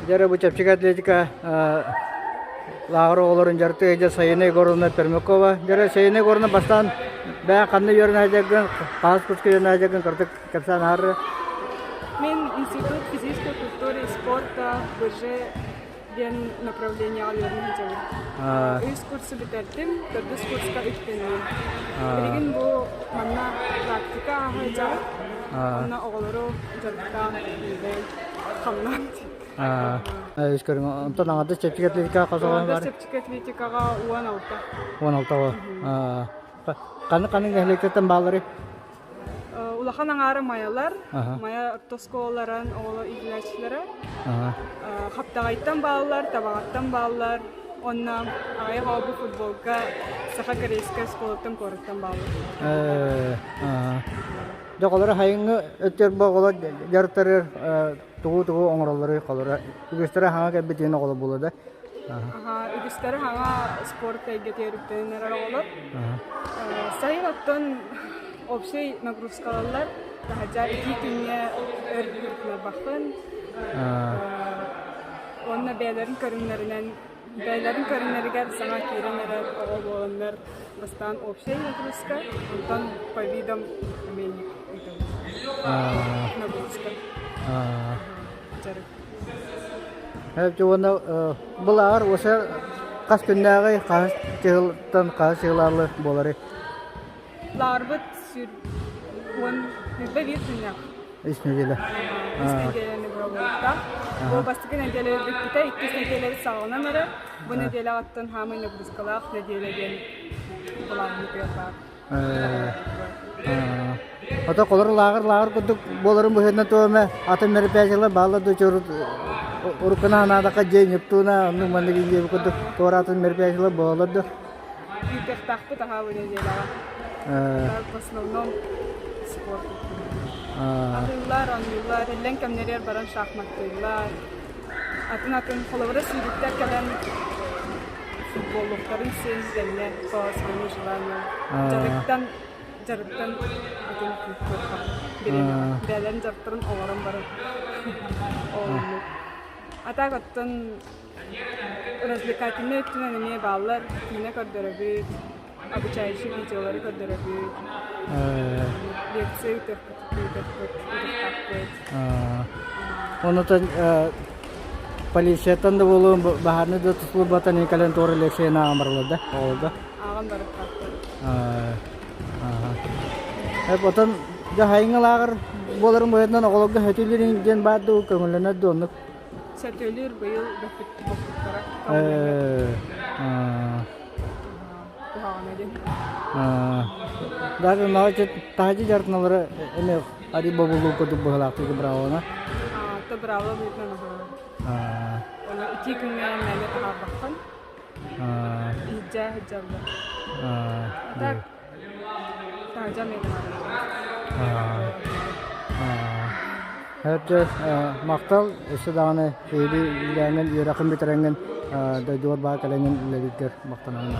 Дьэ бу чэпчэки атлетика лааҕыр оҕолорун дьарыктыыр дьэ Саина Егоровна Пермякова. Дьэ Саина Егоровна бастаан бэйэ ханна үөрэнэ сылдьаргын, хаһыс курска үөрэнэ сылдьаргын кыратык кэпсээн аһарыы. Мин Институт физической культуры и спорта БЖ диэн направлениеҕа үөрэнэ сылдьабын. Үс курсу бүтэрдим, төрдүс курска үктэнэбин. Билигин бу манна практика ааһа сылдьабын. Онно оҕолору дьарыктаан үлэлээн хамнаан. Үс көрүҥ. Онтон аҥардас чэпчэки атлетикаҕа хас оҕо бар? Чэпчэки атлетикаҕа 16. 16 оҕо. Ханнык-ханнык нэһилиэктэртэн баалларый? Улахан аҥаара майалар, майа орто оскуолаларын оҕолор иитиллээччилэрэ. Хаптаҕайтан бааллар, Табаҕаттан бааллар, уонна аҕыйах оҕо футболга Саха-Корейскай оскуолаттан куораттан бааллар. Дьэ, оҕолоро сайыҥҥы өттүгэр бу оҕолор дьарыктарыгар тугу-тугу оҥороллоруй холоро үгүстэрэ хаҥа кэлбит оҕолор буолуо да? Үгүстэрэ хаҥа спорт эйгэтигэр үктэнэн эрэр оҕолор. Сайын оттон общай нагрузкалаллар, таһырдьа итии күҥҥэ өр ырытынарбаххын. Уонна бэйэлэрин көрүҥнэринэн бэйэлэрин көрүҥнэригэр саҥа киирэн эрэр оҕо буоланнар бастаан общай нагрузка, онтон по видам эмиэ ыытабыт. Нагрузка. Дьарык. Уонна былааҕар уоса хас күннээҕи хаһыс чыһылтан хаһыс чыһылаалы буоларый? Лаарбыт сүр уон бүппэ биир күннээх. Үс нэдиэлэ. Үс нэдиэлэни быһаллыбыттаах. Бу бастакы нэдиэлэ бүппүтэ, иккис нэдиэлэбит саҕаланан эрэр. Бу нэдиэлэҕиттэн хаамай нагрузкалаах нэдиэлэ диэн былааммытыгар баар. Ото колор лааҕыр лааҕыр курдук буоларын быһыытынан туох эмэ атын мероприятиелар бааллар дуу уруккуна анаатахха дьиэ Нептуна оннук маннык диэбит курдук туора атын мероприятиелар буолаллар дуо? Ыытыахтаахпыт аһаа бу нэдиэлэҕэ. В основном спорт. Атыыллар, оонньууллар, иллэҥ кэмнэригэр баран шахматтыыллар. Атын-атын холобура сүүрүктэр кэлэн футболлуохтарын син тэҥҥэ по своему желанию дьарыктан дьарыктан атын күүппүөххэ бириэмэҕэ бэйэлэрин дьарыктарын оҥорон баран оонньуур. А так оттон развлекательнай өттүнэн эмиэ бааллар, киинэ көрдөрөбүт, обучающий видеолары көрдөрөбүт, лекция ыытыахпыт, ыытыахпыт, ыытыахтаахпыт. Онутан полицияттан да буолуон баһаарынай да службаттан кэлэн туора лекцияны ааҕан бараллар да оҕолорго? Ааҕан барыахтаахпыт. Отон дьэ сайыҥҥы лааҕыр буоларын быһыытынан оҕолорго сөтүөлүүр диэн баар дуу, көҥүллэнэр дуу оннук? Сөтүөлүүр быйыл боппуттара. Куһаҕана диэн. Даже научит таһдьы дьарытыналары эме ари бобулуу курдук быһалаахтык бравона. То браво быытынан аһаа. Оны итии күҥҥэ мээнэ таһаарбаххын. Иһдьээ сылдьаллар. Так таһдьа эмиэ Эт махтал өссө даҕаны эһиги үлээнэн үөрэххин бүтэрэҥҥин дойдугар баар кэлэҥҥин үлэлииргэр махтанабын.